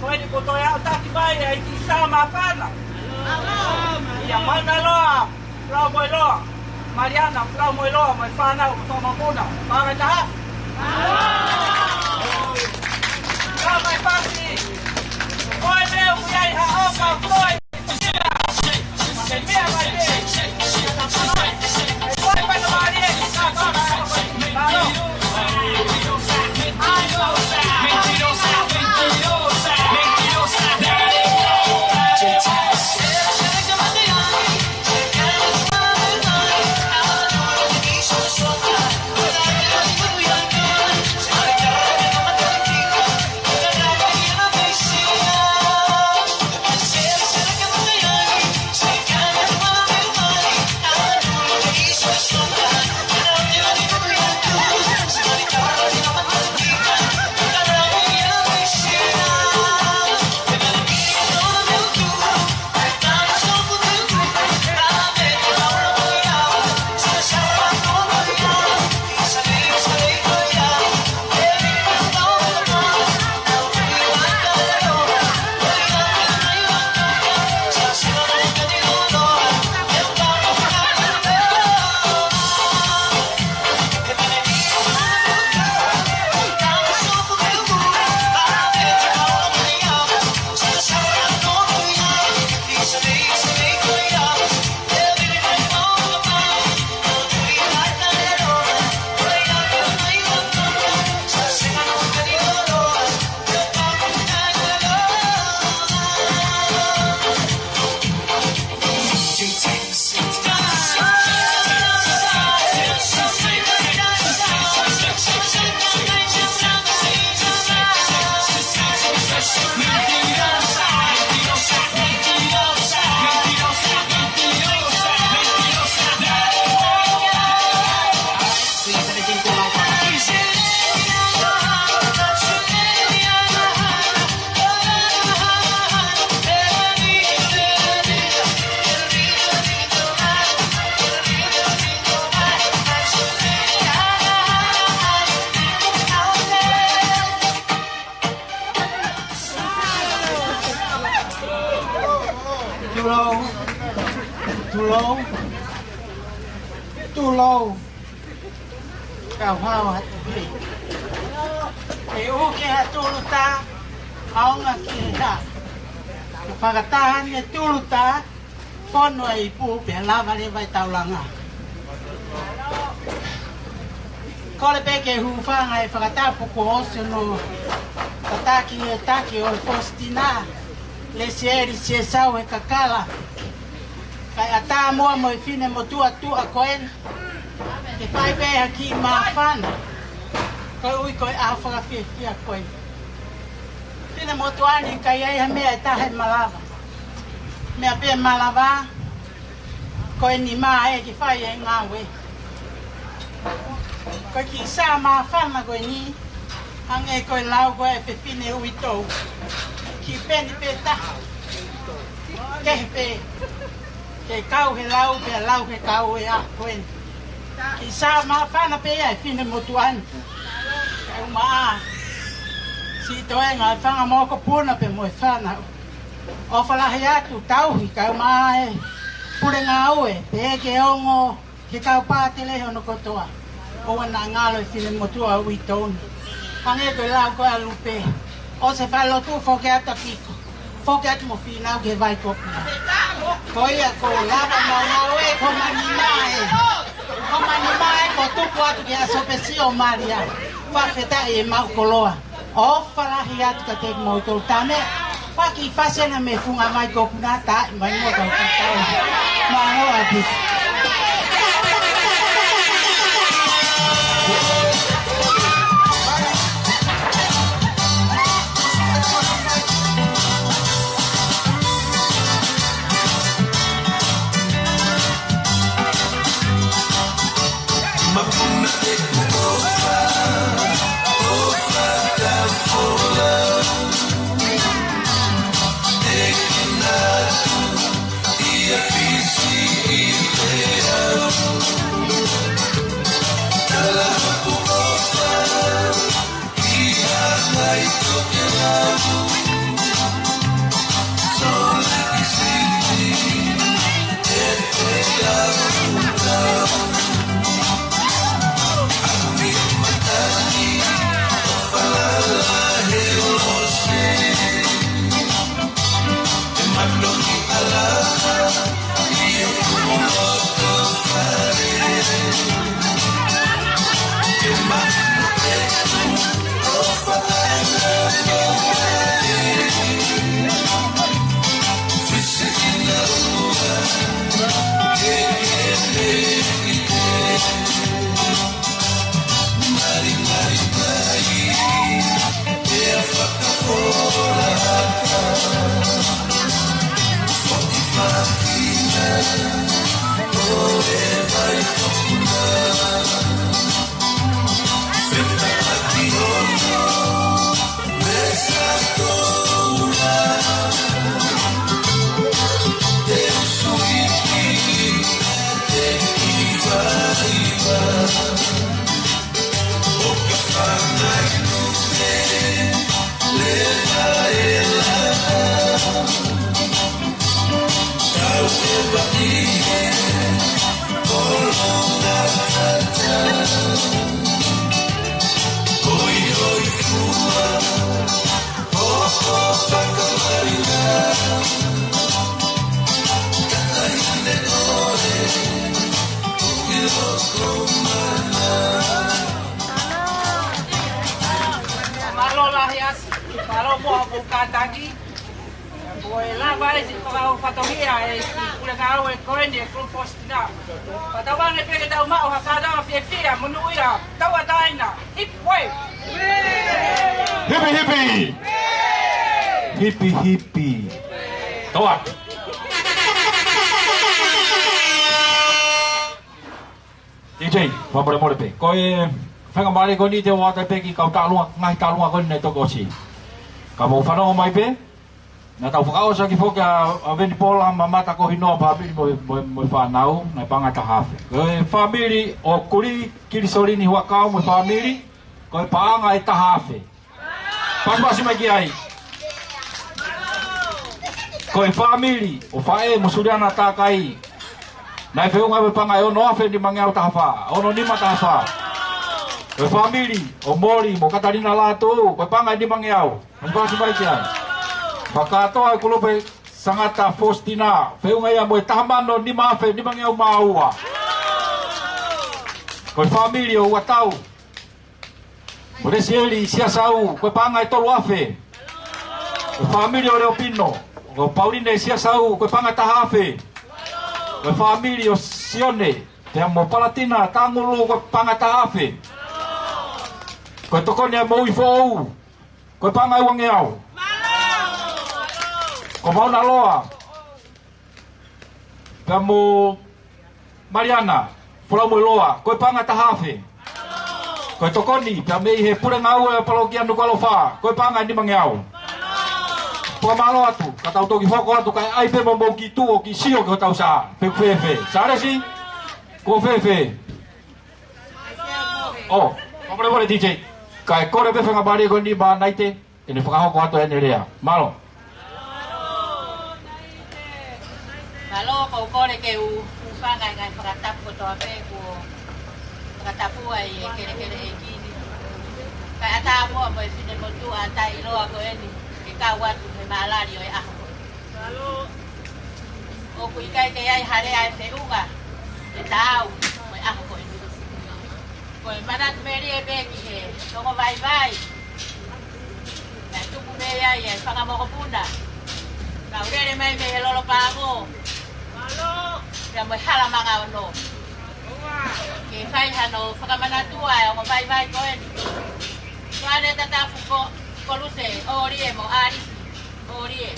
Ko eni kuo toe aʻutaki mai ʻa e kiʻi sā māfana. ʻIa Mauna Loa, Flau mo e Loa. Maliana, Flau mo e Loa, mo e fānau, mo e fanga mokopuna. Paʻanga ʻe taha afe. Ka mai pasi. Ko e meʻa ʻoku ʻi ai ha ʻofa ʻo koe. Tulou. Kau hao atu pē. ʻE uke ha tulu tā, ʻaonga ki he hā. Ke fakataha ʻene tulu tā, fonu ʻa e ipu pea lava leva e taulanga. Kole pē ke hūfanga he fakatapu kuo ʻosi hono tataki ʻe he taki ʻo e Fostina, Lesieli Siesau he kakala. Kae ʻatā muʻa mo e finemotuʻa tuʻa ko eni. Ke fai pē ha kiʻi māfana. Koeʻuhi ko e ʻaho fakafiefia ko eni. Finemotuʻa ni ʻikai ai ha meʻa ʻe taha ʻe malava. Meʻa pē ʻe malava, ko e nima ē ke fai e ngāue. Ko e kiʻi sā māfana ko eni, hangē ko e lau ko ē ʻa e fefine uitou. Kiʻi peni pē taha. Kehe pē. Ke kau he lau, pea lau he kau e ʻaho ko eni. Kiʻi sā māfana pē ia ʻa e finemotuʻa ni. Kau maʻa. Siʻi toenga e fanga mokopuna pea mo e fānau. ʻOfa lahi atu, tauhi, kau maʻa e pule ngāue, pea ke ongo, ke kau pātele hono kotoa. ʻOua naʻa ngalo e finemotuʻa uitou ni. Hangē ko e lau ko ē ʻa Lupe. ʻOsi e falelotu, foki atu ʻa Kiko. Foki atu mo Fīnau ki he vai kopu. Ko ia ko e lava mo ngāue, ko homau nima ē. Ko homau nima ē, kuo tuku atu ki he ʻAsopesi ʻo Malia. Fakafetaʻi e maʻu koloa. ʻOfa lahi atu kiate kimoutolu, tā meʻa. Faki fasi ena mei he funga vai kopu na, tā mai mo tau ki tau. Mālō ʻaupito. Mālō lahi atu, mālō muʻa hoʻomou kātaki. Ko e lava ʻa e siʻi fakaʻofoʻofa ʻa e siʻi pule ngāue ko eni ʻa e Kulupu Fostina. Pea tauange pē ke tau maʻu ha kātoanga fiefia, monūʻia, tauʻatāina. Hip, hip. Hipi, hipi. Hipi, hipi. Tau atu. D J, fakamolemole pē. Ko e faingamālie ko eni te u ʻoatu pē ki he kau tālunga, ngaahi tālunga ko eni naʻe toki ʻosi. Ka mou fanongo mai pē, naʻa tau fakaʻosi ʻaki foki ʻa, ʻa Venipola Mamata Kohinoa, fāmili mo, mo, mo e fānau, naʻe paʻanga ʻe taha afe. Ko e fāmili ʻo Kuli Kilisolini Huʻakau mo e fāmili, ko e paʻanga ʻe taha afe. Pasipasi mai ki ai. Ko e fāmili ʻo Faʻē mo Suliana Takai. Naʻe feʻunga mo e paʻanga ʻe ono afe nimangeau taha fā, ono nima taha fā. Ko e fāmili ʻo Moli mo Katalina Lātū, ko e paʻanga ʻe nimangeau. Masi pasi mai ki ai. Fakakātoa e kulupu Sangata Fositina, feʻunga ia mo e taha mano nima afe nimangeau mā ua. Ko e fāmili ʻo Uatau mo Lesieli Siasau, ko e paʻanga ʻe tolu afe. Ko e fāmili ʻo Leopino, ko Pauline Siasau, ko e paʻanga ʻe taha afe. Ko e fāmili ʻo Sione pea mo Palatina Tangulu, ko e paʻanga ʻe taha afe. Ko e tokoni ʻa Moʻui Foʻou, ko e paʻanga ʻe uangeau. Ko Mauna Loa pea mo Maliana Folau mo e Loa, ko e paʻanga ʻe taha afe. Ko e tokoni pea mei he pule ngāue ʻa e palokia Nukuʻalofa, ko e paʻanga ʻe nimangeau. Fakamālō atu, ka tau toki hoko atu kae ʻai pē mo mou kiʻi tuʻu ʻo kiʻi sio ki hotau sā pe ʻoku fēfē. Sālesi, ʻoku fēfē? ʻŌ, fakamālō D J. Kae kole pē fanga mālie ko eni maʻa Naite ke ne fakahoko atu ʻene lea. Mālō. Mālō, ʻoku ou kole ke u hūfanga he ngaahi fakatapu kotoa pē kuo fakatapu ai e kelekele ʻeiki ni. Kae ʻatā muʻa mo e finemotuʻa taʻeʻiloa ko eni ke kau atu he mālali ʻo e ʻaho ko eni. ʻOku ʻikai ke ʻi ai ha lea ʻe feʻunga ke taau mo e ʻaho ko eni. Ko e manatu melie pē ki he ongo vaivai naʻe tupu mei ai e fanga mokopuna naʻa nau lele mai mei he lolo pango pea mo e hala manga ono ke fai hano fakamanatu ʻa e ongo vaivai ko eni. Ko ʻAne Tatafu ko Koluse ʻOlie mo ʻAlisi ʻOlie.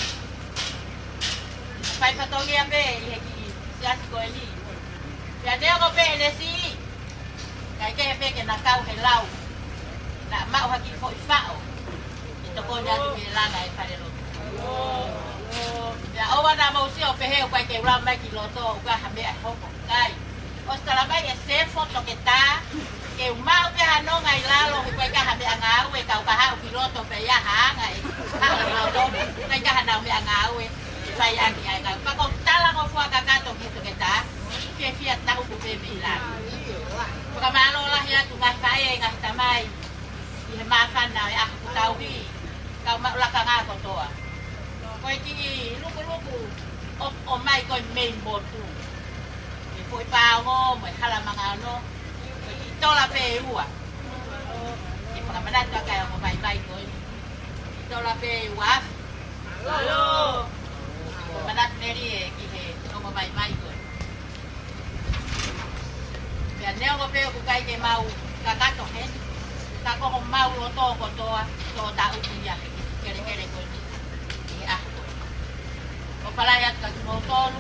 Fai fatongia pē ʻi he kiʻi siasi ko eni. Pea neongo pē ʻene siʻi, kae kehe pē ke na kau he lau, naʻa maʻu ha kiʻi foʻi faʻo ke tokoni atu ke langa e fale lotu. Pea ʻoua naʻa mou sio pehē ʻoku ʻikai ke u lava mai ki loto ʻoku ʻi ai ha meʻa ʻe hoko. ʻIkai. ʻOsi tala mai ʻe Sefo Toketā ke u maʻu pē ha nonga ʻi lalo, he ʻoku ʻikai ha meʻangāue, kau ka haʻu ki loto pē ia ha anga ʻe haʻu ki loto, ʻikai ha nau meʻangāue ʻe fai ʻaki ai kau. Pea ʻoku ou talangofua kakato ki he Toketā, fiefia taʻu pē mei lalo. Fakamālō lahi atu ngaahi faʻē, ngaahi tamai, ʻi he māfana ʻo e ʻaho kuo tauhi, kau maʻu lakanga kotoa. Ko e kiʻi lukuluku ʻo, ʻomai ko ē mei motu, e foʻi pango mo e hala manga ono, ko e kiʻi tola pē ʻe ua. Ke fakamanatu ʻaki ʻa e ongo vaivai ko eni. Kiʻi tola pē ʻe ua afe. Manatu melie ki he ongo vaivai ko eni. Pea neongo pē ʻoku ʻikai ke mau kakato heni, ka ko homau loto kotoa, tō taʻu ia he kelekele ko eni ʻi he ʻaho ko eni. ʻOfa lahi atu kia kimoutolu,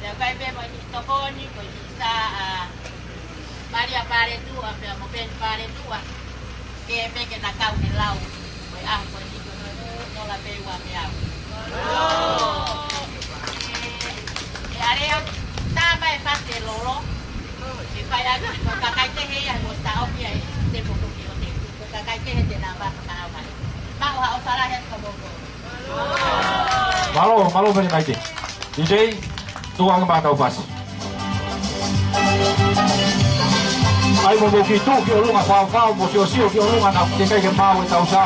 pea ʻoku ʻi ai pē mo e kiʻi tokoni, ko e kiʻi sā ʻa Malia Paletuʻa pea mo Peni Paletuʻa, ke pehē ke na kau he lau ko e ʻaho ko eni, ko e tola pē ʻe uangeau. ʻE, ʻe Alea, tā mai e fasi e lolo ke fai ʻaki, ko e kakai kehe ia, ko e taʻofi ai te mo ko ki o te, ko e kakai kehe te na vasa ka au mai. Maʻu ha ʻofa lahi atu kia moutolu. Mālō, mālō pē Naite. D J, tuku ange mai ʻetau fasi. ʻAi mo mou kiʻi tuʻu ki ʻolunga, faofao mo siosio ki ʻolunga, naʻa ʻoku teʻeki ai ke maau ʻetau sā.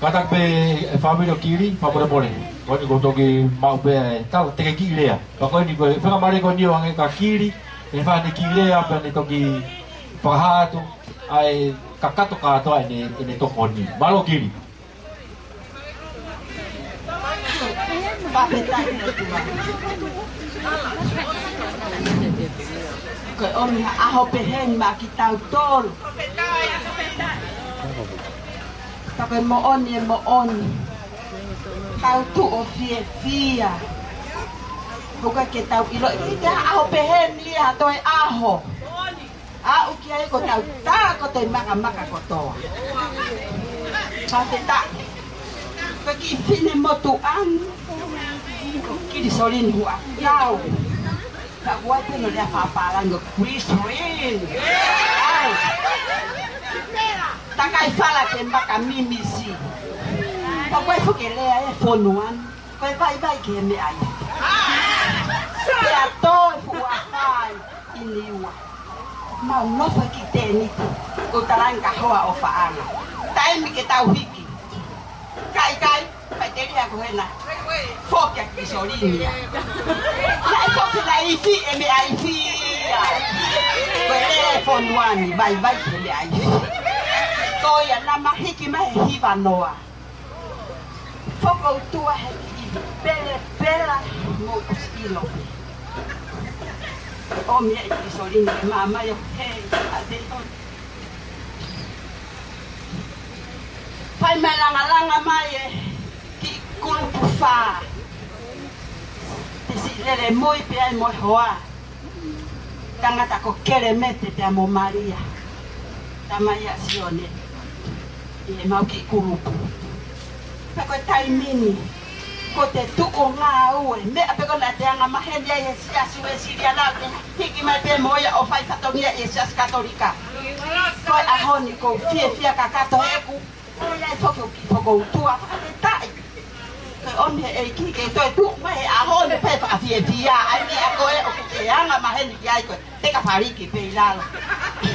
Kātaki pē e fāmili ʻo Kili, fakamolemole. Ko eni ʻoku toki maʻu pē e tala, te ke kiʻi lea. Pea ko eni ko e faingamālie ko eni ʻo hangē ko Kili, ʻe fai ʻene kiʻi lea pea ne toki fakahā atu ʻa e kakato kātoa ʻene, ʻene tokoni. Mālō Kili. Fakafetaʻi ʻOtua. Ko e ʻomi ha ʻaho pehē ni maʻa kitautolu. Ka ko e moʻoni, e moʻoni. Tau tuʻu ʻo fiefia. ʻOku ʻikai ke tau ʻilo ʻe kita ha ʻaho pehē ni ia ha toe ʻaho. Aʻu ki ai ko tau tā ko te makamaka kotoa. Fakafetaʻi. Ko e kiʻi fine motuʻa ni. Ko Kilisolini Huʻakau. Ka ʻoku ʻi ai pē hono lea fakapālangi ko Christine. Ai. Takai fala ke maka mimisi. Ka ko e foki e lea e fonua ni. Ko e vaivai ki he meʻa ia. Pea toe fuʻu afai ʻi Niua. Mau nofo ki tēniti. ʻO talangi ka hoa ʻofaʻanga. Taimi ke tau hiki. Kai, kai. Kai te lia ko hena. Foki ʻa Kilisolini ia. Naʻe foki naʻe ifi e meʻa ifi ia. Ko e lea e fonua ni, vaivai he meʻa ifi. Ko ia naʻa ma hiki mai he hiva noa. Fokoutua he kiʻi pelepela mo ʻosi ʻilo pē. ʻOmi ʻe Kilisolini ke maʻa mai ʻo hei, a te ʻo. Fai mai langalanga mai e kiʻi kulupu fā. Te siʻi lele mui pē ai mo e hoa. Tangata ko Kelemete pea mo Malia. Tamai ʻa Sione. ʻI he mau kiʻi kulupu. Pea ko e taimi ni. Ko te tuʻu ngāue. Meʻa pē ko ena te anga maheni ai he siasi Uēsiliana. Hiki mai pē mo ia ʻo fai fatongia ʻi he siasi Katolika. Ko e ʻaho ni ʻoku ou fiefia kakato he ʻoku ʻOku ʻi ai foki ʻoku kiʻi fokoutua fakafetaʻi. Ko e ʻomi he ʻEiki ke toe tuʻu mai he ʻaho ni pē fakafiefia ai ni a koe ʻoku ke anga maheni ki ai koe. Te ka faliki pē ʻi lalo.